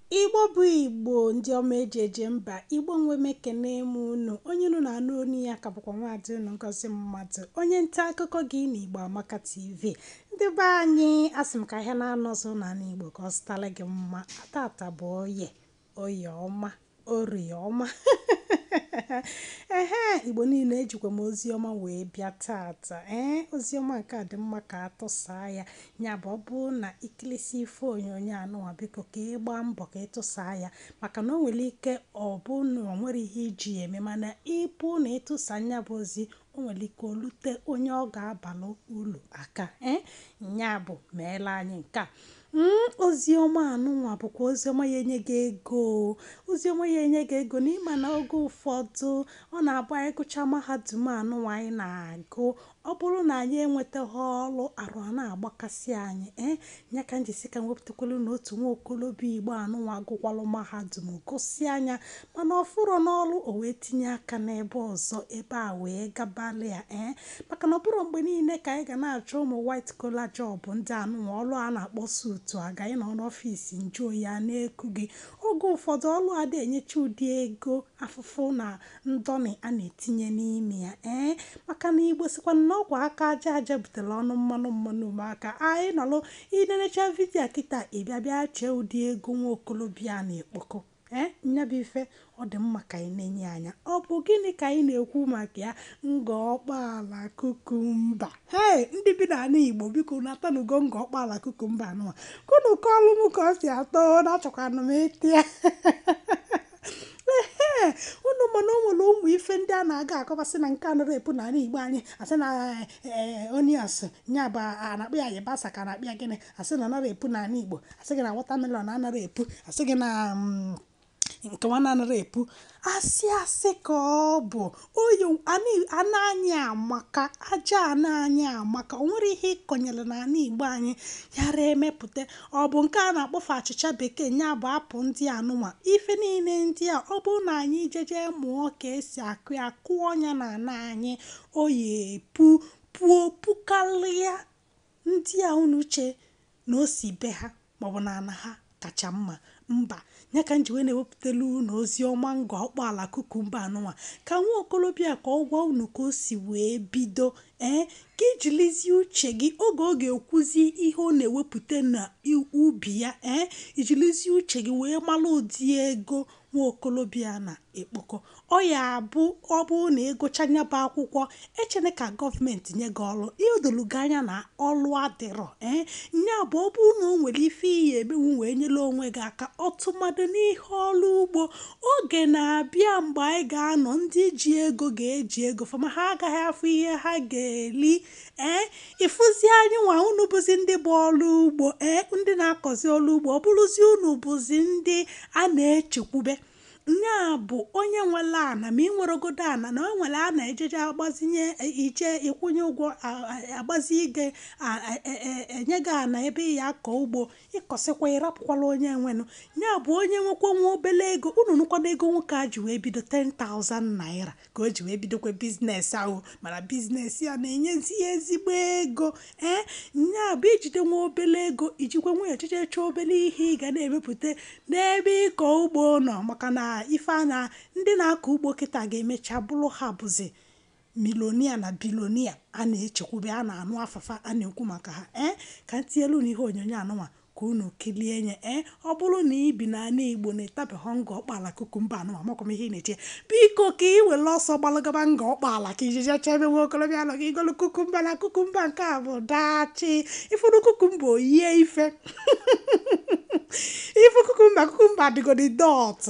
Igbo bụ Igbo, ndị ọma eji eje mba. Igbo nwe m, ekene m unu. Onye unu na-anụ onu ya ka bụkwa nwaadị unu, Ngozi Mmadụ, onye nta akụkọ gị na Igbo Amaka TV. Ndị be anyị, asị m ka ahịa na-anọ ọzọ n'ala Igbo ka ọ zụtara gị mma. Tata bụ oye, oye ọma, orie ọma. Ehe, Igbo niile, ejikwa m ozi ọma wee bịa tata. Ee, ozi ọma nke a dị mma ka atụsaa ya. Ya bụ, ọ bụrụ na ikilisi ife onyonyo anụnwa, biko ka ị gbaa mbọ ka ịtụsaa ya, maka na o nwere ike ọ bụ na o nwere ihe iji ya eme, mana ịpụ na ịtụsa nya bụ ozi, o nwere ike olute onye ọ ga-abalụ uru aka. Ee, nya bụ meela anyị nke a. Ozi ọma anụnwa bụkwa ozi ọma ya enye gị ego, ozi ọma ya enye gị ego. N'ịma na oge ụfọdụ ọ na-abụ anyị gụcha mahadum anụnwa anyị na-agụ, ọ bụrụ na anyị enwetaghị ọrụ, arụ a na-agbakasị anyị. Ee, ya ka m jisi ka m wepụtakwala na otu nwa okolobịa Igbo anụnwa gụkwalụ mahadum, gụsị anya, mana ọ fụrọ n'ọrụ, o wee tinye aka n'ebe ọzọ, ebe a wee gabalị ya. Ee, maka na ọ bụrụ mgbe niile ka anyị ga na-achọ ụmụ white collar job ndị anụnwa, ọrụ a na-akpọ suit, aga ịnọ n'ọfịs, nju oyi a na-eku gị. Oge ụfọdụ ọrụ adị enyecha ụdị ego, afụfụ na ndọnị a na-etinye n'ime ya. Ee, maka na Igbo sikwa na ọkwa aka aja aja butere ọnụ mmanụ mmanụ. Maka anyị nọrọ inenecha video kịta, ịbịa bịa chee ụdị ego nwa okolobịa na-ekpokọ. Ee, nya bụ ife ọ dị mma ka anyị na-enye anya. Ọ bụ gịnị ka anyị na-ekwu maka ya? Ngọ ọkpaala cucumber. Hei, ndị bi n'ala Igbo, biko natanugo ngọ ọkpaala cucumber anụwa, kunu kọọlụ m ka ọ si atọ. Na-achọkwanụ m ịtị ya. Ee, unu mana o nwere ụmụ ife ndị a na-aga akọbasị na nke anọrọ epu n'ala Igbo anyị, asị na onions, nya bụ a na-akpọ ya yabasa, ka a na-akpọ ya gịnị, asị na anara epu n'ala Igbo, asị gị na watermelon anara epu, asị gị na nke nwa anara epu. Asị asị ka ọ bụ oyi. Ana anyị amaka, aja ana anyị amaka. O nwere ihe ịkọnyere n'ala Igbo anyị yara emepụta. Ọ bụ nke a na-akpọfe achịcha bekee, nya bụ apụ ndị anụnwa. Ife niile ndị a, ọ bụrụ na anyị jeje mụọ ka esi akụ ya, kụọ ya na ana anyị, oyi epu puo pukarịa ndị a unu che na o si be ha maọbụ na ana ha kacha mma. Mba, ya ka m ji wee na-ewepụtala unu ozi ọma ngọ ọkpaala cucumber anụnwa, ka nwa okolobịa ka ọ gwa unu ka o si wee bido. Ee, ka ijilizie uche gị oge ọ ga-ekwuzi ihe ọ na-ewepụta n'ubi ya. Ee, ijilizie uche gị wee mara ụdị ego nwa okolobịa na-ekpokọ. Ọ ya abụ, ọ bụrụ na ịgụcha nya bụ akwụkwọ, echene ka gọọmenti nye gị ọrụ, ihe odolu gị anya na ọrụ adịrọ. Ee, nya bụ, ọ bụrụ na o nwere ife iyi emenwu wee nyere onwe gị aka, ọtụmadụ n'ihe ọrụ ugbo, oge na-abịa mgbe anyị ga-anọ, ndị ji ego ga-eji ego fama, ha agaghị afụ ihe ha ga-eli. Ee, ịfụzi anyị nwa, unu bụzi ndị bụ ọrụ ugbo, ee, ndị na-akọzi ọrụ ugbo, ọ bụrụzi unu bụzi ndị a na-echekwube. Nya bụ onye nwere ana, ma ị nweregodo ana na o nwere a na-ejeje agbazinye, ije ịkwụnye ụgwọ, agbazi ige enye gị ana ebe ị ya akọ ugbo, ịkọsịkwa, ịrapụkwala onye nwenụ. Ya bụ, onye nwekwa nwa obele ego unu nụkwana, ego nwoke a ji wee bido, 10,000 naira ka o ji wee bidokwa business ahụ, mana business ya na-enyezi ya ezigbo ego. Ee, nya bụ ijide nwa obele ego, ijikwa nwa echiche chọọ obele ihe ị ga na-emepụta n'ebe ịkọ ugbo nọ, maka na ife a na ndị na-akọ ugbo kịta ga-emecha bụrụ ha bụzi millionaire na billionaire a na-echekwube, a na-anụ afafa, a na-ekwu maka ha. Ee, ka m tinyelu unu ihe onyonyo anụnwa ka unu kilie nye. Ee, ọ bụrụ na ị bi n'ala Igbo na ịtabeghị ngọ ọkpaala cucumber anụnwa, amakwa m ihe ị na-eche. Biko ka ị were ọsọ gbalụgaba ngọ ọkpaala ka ijije chebe nwa okorobịa nọ gị igolu cucumber. Na cucumber nke a bụ dachi ifuru cucumber, oyie ife ifu cucumber, cucumber dịgodi dot,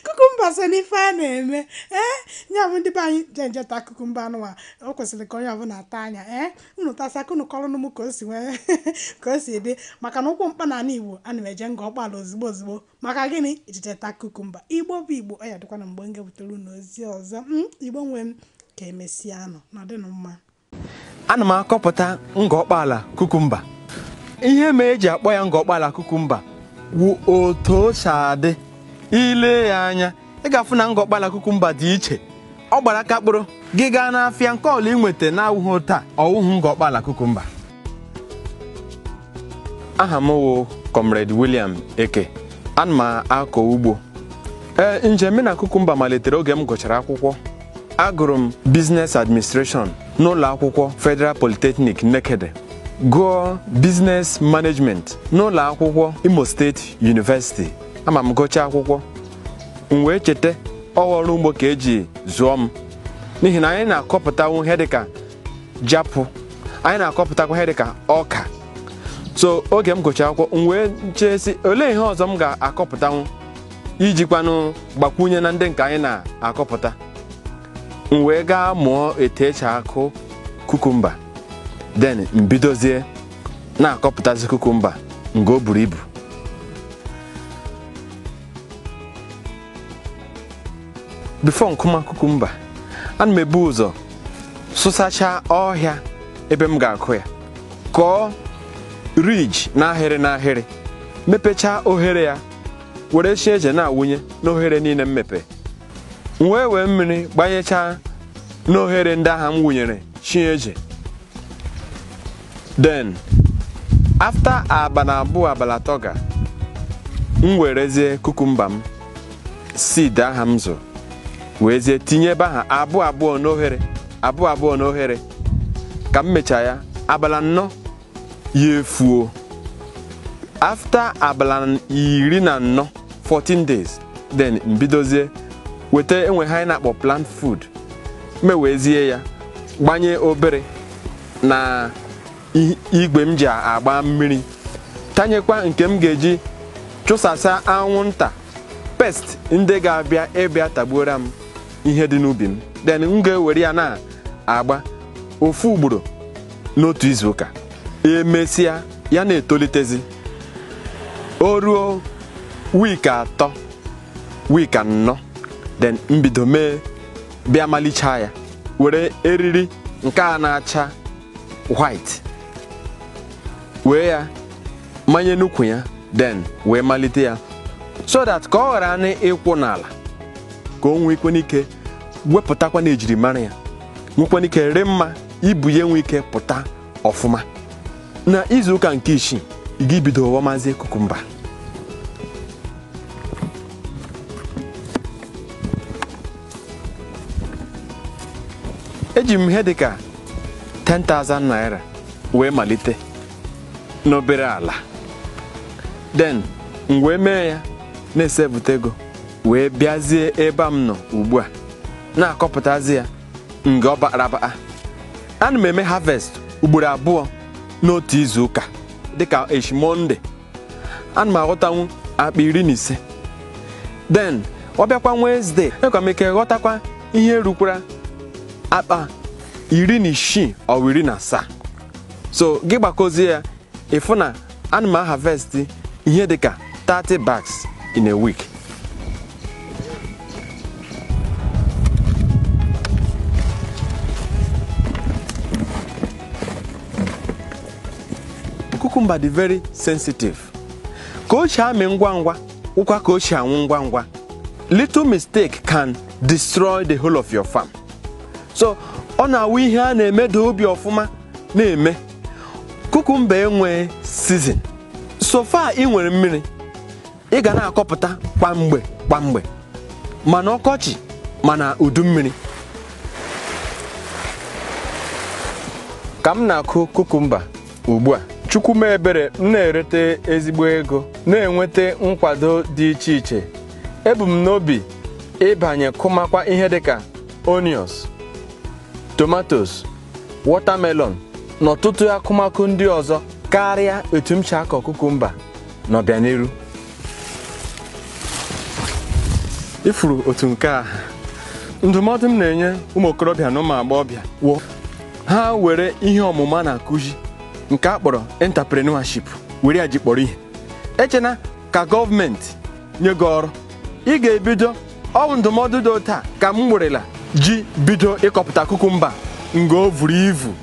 cucumber so n'ife a na-eme. Ee, ya bụ, ndị be anyị, je nje taa cucumber anụnwa. O kwesịrị ka onye ọbụla ata anya. Ee, unu tasị aka unu kọrọ m ka o si nwee ka o si dị, maka na ụkwụ mkpa n'ala Igbo, ana m eje nga ọkpala ozugbo ozugbo. Maka gịnị? Ijije taa cucumber. Igbo bụ Igbo, ọ ya dịkwa na mgbe m ga-ebutere unu ozi ọzọ. Igbo nwe m, ka emesịa nụ, nọdịnụ mma. Ana m akọpụta ngọ ọkpaala cucumber. Ihe mere eji akpọ ya ngọ ọkpaala cucumber Wụ otu o si adị ile ya anya, ị ga-afụ na ngọkpala kukumba dị iche. Ọ gbara aka kpụrụ gị gaa n'afịa nke ọla ị nweta na-awụghị taa ọwụhụ ngọkpala kukumba. Aha m wụ Comrade William Eke. Ana m akọ ugbo. Ee, njem na kukumba malitere oge m gụchara akwụkwọ. Agụrụ m Business Administration n'ụlọ akwụkwọ Federal Polytechnic Nekede, gụọ Business Management n'ụlọ akwụkwọ Imo State University. Ama m gụchaa akwụkwọ, m wee cheta ọrụ ugbo ka eji zụọ m, n'ihi na anyị na-akọpụtanwu ihe dịka japụ, anyị na-akọpụtakwa ihe dịka ọka. So oge m gụchara akwụkwọ, m wee chee sị olee ihe ọzọ m ga-akọpụtanwu ijikwanụ gbakwunye na ndị nke anyị na-akọpụta. M wee gaa mụọ etu esi akụ kukumba, then m bidozie na-akọpụtazi kukumba nga o buru ibu. Before nkụma kukumba, ana m ebu ụzọ sụsachaa ọhịa ebe m ga-akụ ya, kọọ riji n'ahịrị n'ahịrị, mepechaa ohere ya, were chi eje na-awụnye n'ohere niile m mepe. M wee wee mmiri gbanyechaa n'ohere ndị ahụ m wụnyere chi eje. Then after abalị 2 abalị 3 ga, m werezie kukumba m seed aha m zụrụ weezie tinye ebe ahụ 2 2 n'ohere, 2 2 n'ohere. Ka m mechaa ya abalị 4 ya efuo. After abalị 14, 14 days, then mbidozie weta enwe ha anyị na-akpọ plant food, mewezie ya gbanye obere na igwe m ji agba mmiri, tanyekwa nke m ga-eji chụsasa anwụnta pest ndị ga-abịa ịbịa tagbuora m ihe dị n'ubi m. Then m ga-ewere ya na-agba ofu ugboro n'otu izu ụka. Emesịa ya na-etolitezi, o ruo wiiki 3 wiiki 4, then mbido mee bịa malichaa ya, were eriri nke a na-acha white wee ya manye n'ukwu ya, then wee malite ya so that ka ọ ghara na ịkwụ n'ala, ka o nwee ike wepụtakwa na ejirimara ya, nwekwana ike ree mma ibu ya, nwee ike pụta ọfụma. Na izu ụka nke 6, ị ga-ebido ghọmazie kukumba. Eji m ihe dịka 10,000 naira wee malite n'obere ala, then m wee mee ya na-esepụta ego, wee bịazie ebe m nọ ugbu a na-akọpụtazi ya nga ọ bara abaa. Ana m eme harvest ugboro 2 n'otu izu ụka, dịka echi Mọnde ana m aghọtanwu akpa 15. Then ọ bịakwa Wednesday, enwekwa m ike ghọtakwa ihe rukwara akpa 16 ọ 17. So gị gbakọzie ya, ịfụ na ana m harvest ihe dịka 30 bags in a week. Kukumba dị very sensitive. Ka o si amị ngwa ngwa, ụkwa ka o si anwụ ngwa ngwa. Little mistake can destroy the whole of your farm. So ọ na-awụ ihe a na-emedo obi ọfụma na-eme. Kukumba enwe season. So far ị nwere mmiri, ị ga na-akọpụta kwa mgbe kwa mgbe, mana ọkọchị mana udu mmiri. Ka m na-akụ kukumba ugbu a, Chukwu mee ebere, m na-erete ezigbo ego, na-enweta nkwado dị iche iche. Ebu m n'obi ịbanye kụmakwa ihe dịka onions, tomatoes, watermelon na ọtụtụ akụmakụ ndị ọzọ karịa etu m si akọ kukumba n'ọbịaniru. Ifuru otu nke a, ndụmọdụ m na-enye ụmụ okorobịa na ụmụ agbọghọbịa wụ ha were ihe ọmụma na-akụzi nke a kpọrọ entrepreneurship were ya ji kpọrọ ihe. Echena ka gọọmenti nye gị ọrụ, ị ga-ebido. Ọ bụ ndụmọdụ dị taa ka m werela ji bido ịkọpụta kukumba nga o vuru ivu.